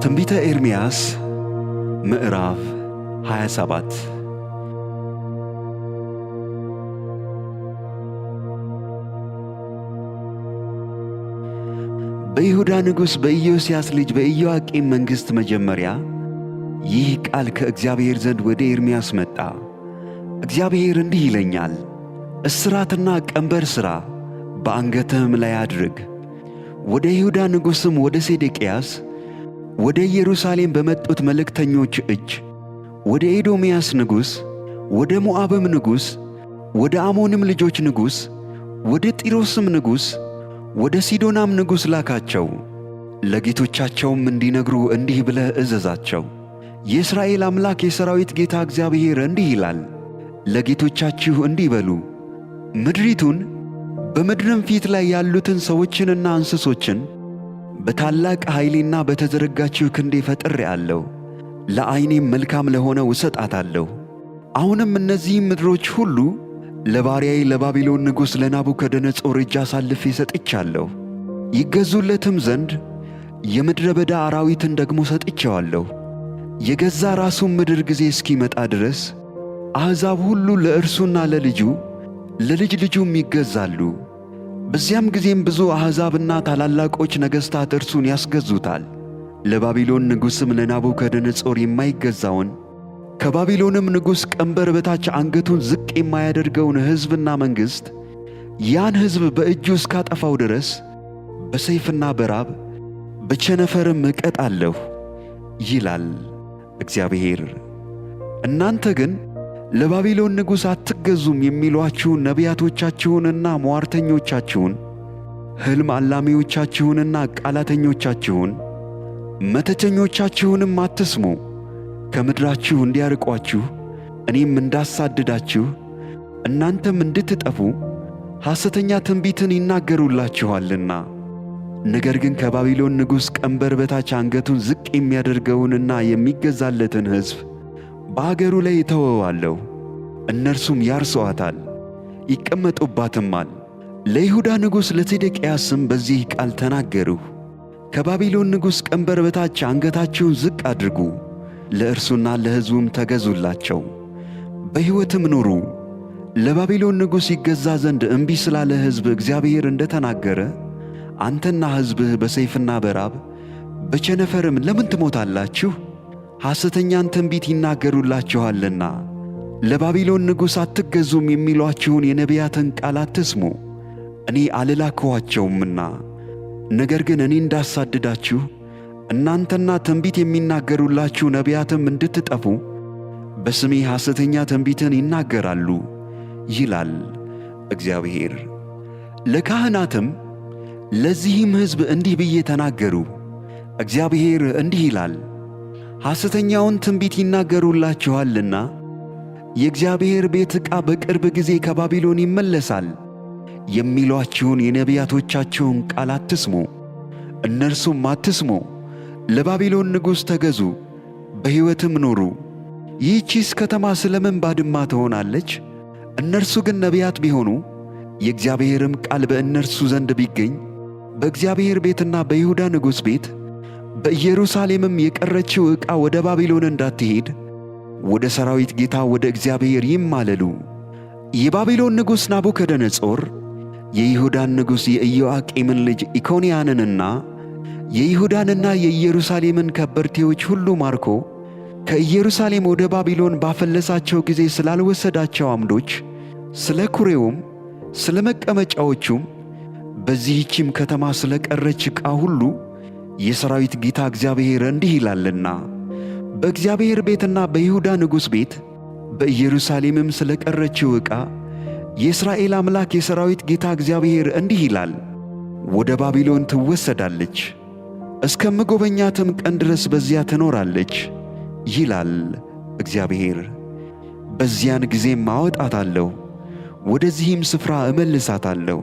ትንቢተ ኤርምያስ ምዕራፍ 27። በይሁዳ ንጉሥ በኢዮስያስ ልጅ በኢዮአቄም መንግሥት መጀመሪያ ይህ ቃል ከእግዚአብሔር ዘንድ ወደ ኤርምያስ መጣ። እግዚአብሔር እንዲህ ይለኛል፣ እስራትና ቀንበር ሥራ፣ በአንገትህም ላይ አድርግ። ወደ ይሁዳ ንጉሥም ወደ ሴዴቅያስ ወደ ኢየሩሳሌም በመጡት መልእክተኞች እጅ ወደ ኤዶምያስ ንጉሥ፣ ወደ ሞዓብም ንጉሥ፣ ወደ አሞንም ልጆች ንጉሥ፣ ወደ ጢሮስም ንጉሥ፣ ወደ ሲዶናም ንጉሥ ላካቸው። ለጌቶቻቸውም እንዲነግሩ እንዲህ ብለህ እዘዛቸው። የእስራኤል አምላክ የሠራዊት ጌታ እግዚአብሔር እንዲህ ይላል፣ ለጌቶቻችሁ እንዲህ በሉ፣ ምድሪቱን በምድርም ፊት ላይ ያሉትን ሰዎችንና እንስሶችን በታላቅ ኃይሌና በተዘረጋችው ክንዴ ፈጥሬአለሁ፣ ለዐይኔም መልካም ለሆነው እሰጣታለሁ። አሁንም እነዚህም ምድሮች ሁሉ ለባሪያዬ ለባቢሎን ንጉሥ ለናቡከደነጾር እጅ አሳልፌ ሰጥቻለሁ። ይገዙለትም ዘንድ የምድረ በዳ አራዊትን ደግሞ ሰጥቼዋለሁ። የገዛ ራሱን ምድር ጊዜ እስኪመጣ ድረስ አሕዛብ ሁሉ ለእርሱና ለልጁ ለልጅ ልጁም ይገዛሉ። በዚያም ጊዜም ብዙ አሕዛብና ታላላቆች ነገሥታት እርሱን ያስገዙታል። ለባቢሎን ንጉሥም ለናቡከደነጾር የማይገዛውን ከባቢሎንም ንጉሥ ቀንበር በታች አንገቱን ዝቅ የማያደርገውን ሕዝብና መንግሥት ያን ሕዝብ በእጁ እስካጠፋው ድረስ በሰይፍና በራብ በቸነፈርም እቀጣለሁ ይላል እግዚአብሔር። እናንተ ግን ለባቢሎን ንጉሥ አትገዙም የሚሏችሁን ነቢያቶቻችሁንና ሟርተኞቻችሁን፣ ሕልም አላሚዎቻችሁንና ቃላተኞቻችሁን፣ መተተኞቻችሁንም አትስሙ። ከምድራችሁ እንዲያርቋችሁ እኔም እንዳሳድዳችሁ እናንተም እንድትጠፉ ሐሰተኛ ትንቢትን ይናገሩላችኋልና። ነገር ግን ከባቢሎን ንጉሥ ቀንበር በታች አንገቱን ዝቅ የሚያደርገውንና የሚገዛለትን ሕዝብ በአገሩ ላይ እተወዋለሁ፣ እነርሱም ያርሱአታል ይቀመጡባትማል። ለይሁዳ ንጉሥ ለሴዴቅያስም በዚህ ቃል ተናገርሁ። ከባቢሎን ንጉሥ ቀንበር በታች አንገታችሁን ዝቅ አድርጉ፣ ለእርሱና ለሕዝቡም ተገዙላቸው፣ በሕይወትም ኑሩ። ለባቢሎን ንጉሥ ይገዛ ዘንድ እምቢ ስላለ ሕዝብ እግዚአብሔር እንደ ተናገረ አንተና ሕዝብህ በሰይፍና በራብ በቸነፈርም ለምን ትሞታላችሁ? ሐሰተኛን ትንቢት ይናገሩላችኋልና ለባቢሎን ንጉሥ አትገዙም የሚሏችሁን የነቢያትን ቃል አትስሙ፣ እኔ አልላክኋቸውምና። ነገር ግን እኔ እንዳሳድዳችሁ እናንተና ትንቢት የሚናገሩላችሁ ነቢያትም እንድትጠፉ በስሜ ሐሰተኛ ትንቢትን ይናገራሉ ይላል እግዚአብሔር። ለካህናትም ለዚህም ሕዝብ እንዲህ ብዬ ተናገሩ። እግዚአብሔር እንዲህ ይላል፣ ሐሰተኛውን ትንቢት ይናገሩላችኋልና የእግዚአብሔር ቤት ዕቃ በቅርብ ጊዜ ከባቢሎን ይመለሳል የሚሏችሁን የነቢያቶቻችሁን ቃል አትስሙ፣ እነርሱም አትስሙ። ለባቢሎን ንጉሥ ተገዙ፣ በሕይወትም ኑሩ። ይህቺስ ከተማ ስለምን ባድማ ትሆናለች? እነርሱ ግን ነቢያት ቢሆኑ የእግዚአብሔርም ቃል በእነርሱ ዘንድ ቢገኝ በእግዚአብሔር ቤትና በይሁዳ ንጉሥ ቤት በኢየሩሳሌምም የቀረችው ዕቃ ወደ ባቢሎን እንዳትሄድ ወደ ሠራዊት ጌታ ወደ እግዚአብሔር ይማለሉ። የባቢሎን ንጉሥ ናቡከደነጾር የይሁዳን ንጉሥ የኢዮአቄምን ልጅ ኢኮንያንንና የይሁዳንና የኢየሩሳሌምን ከበርቴዎች ሁሉ ማርኮ ከኢየሩሳሌም ወደ ባቢሎን ባፈለሳቸው ጊዜ ስላልወሰዳቸው አምዶች፣ ስለ ኩሬውም፣ ስለ መቀመጫዎቹም በዚህችም ከተማ ስለ ቀረች ዕቃ ሁሉ የሠራዊት ጌታ እግዚአብሔር እንዲህ ይላልና በእግዚአብሔር ቤትና በይሁዳ ንጉሥ ቤት በኢየሩሳሌምም ስለ ቀረችው ዕቃ የእስራኤል አምላክ የሠራዊት ጌታ እግዚአብሔር እንዲህ ይላል፣ ወደ ባቢሎን ትወሰዳለች፣ እስከምጎበኛትም ቀን ድረስ በዚያ ትኖራለች ይላል እግዚአብሔር። በዚያን ጊዜም አወጣታለሁ፣ ወደዚህም ስፍራ እመልሳታለሁ።